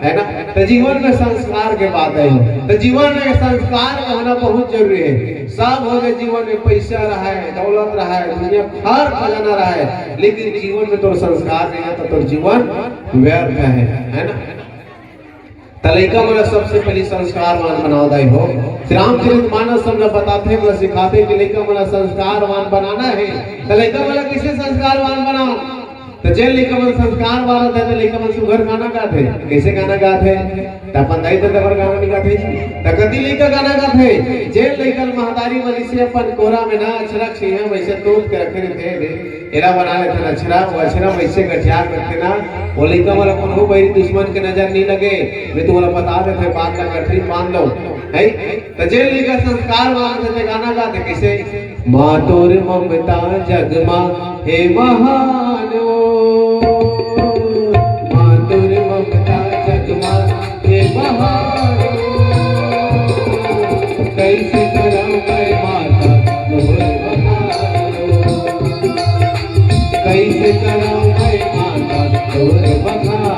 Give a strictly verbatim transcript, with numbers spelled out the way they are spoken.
है ना? तो जीवन में संस्कार के बात हे, तो जीवन में संस्कार का होना बहुत जरूरी हे। सब हो जाए जीवन में, पैसा रहे, दौलत रहे, दुनिया हर खजाना रहे, लेकिन जीवन में तोर संस्कार नहीं हे तो तोर जीवन व्यर्थ हे, है ना? त लइका मन ला सबसे पहली संस्कारवान बनाओ दाई हो। श्री रामचरित मानस हमला बताथे, हमला सिखाथे कि लइका मन ला संस्कारवान बनाना हे। त लइका मन ला कइसे संस्कारवान बनाओ? त जेन लइका मन संस्कारवान रथे, त लइका मन सुघर गाना गाथे। कइसे गाना गाथे? त अपन दाई ददा बर गाना नइ गाथे जी। त कति लइका गाना गाथे? जेन लइका ल महतारी मन इसे अपन कोरा में ना अछरा छइहा में इसे तोप के रखे रथे रे। एला बना लेथन अछरा, वो अछरा वइसे गठिया के रखथे ना, वो लइका मन ला कोनो बइरी दुश्मन के नजर नइ लगे। मैं तुम्हारा बता देथे, बात ला गठरी बांध लो, है? त जेन लइका संस्कारवान रथे ते गाना गाथे कइसे? माँ तोर ममता जग मा हे महान ओ, माँ तोर ममता जग मा हे महान ओ, कइसे करव मैं माता तोर बखान ओ, कइसे करव मैं माता तोर बखान